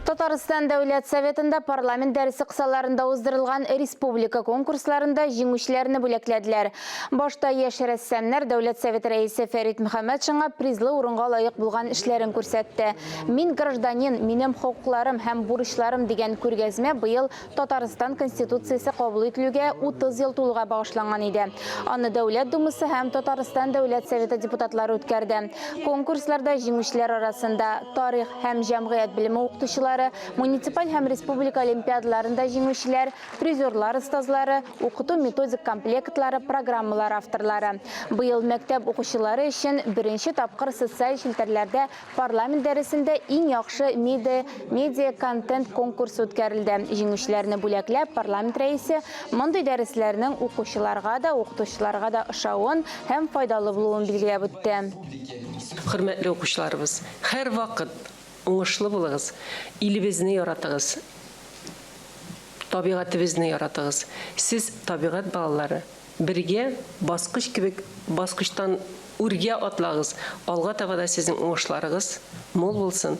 Татарстан Дәүләт Советында парламент дәресе кысаларында уздырылган республика конкурсларында җиңүчеләрне бүләкләделәр. Башта яшь рәссамнар Дәүләт Советы рәисе Фәрит Мөхәммәтшинга призлы урынга лаек булган эшләрен күрсәтте. Мин гражданин, минем хокукларым һәм бурычларым дигән күргәзмә быел Татарстан Конституциясе кабул ителүгә 30 ел тулуга багышланган иде. Аны Дәүләт Думасы һәм Татарстан Дәүләт Советы депутатлары үткәрде. Конкурсларда җиңүчеләр арасында тарих һәм җәмгыять белеме укытучылары, муниципаль һәм республика олимпиадаларында җиңүчеләр, призерлар остазлары, укыту-методик комплектлары, программалар авторлары. Быел мәктәп укучылары өчен беренче тапкыр социаль челтәрләрдә Парламент дәресендә иң яхшы медиа, медиа контент конкурсы үткәрелде. Җиңүчеләрне бүләкләп, парламент рәисе мондый дәресләрнең укучыларга да, укытучыларга да ошавын һәм файдалы булуын билгеләп үтте. Хөрмәтле укучыларыбыз, һәрвакыт уңышлы булыгыз, илебезне яратыгыз, табигатебезне яратыгыз. Сез табигать балалары. Бергә баскыч кебек баскычтан үргә атлагыз, алга таба да сезнең уңышларыгыз мул булсын.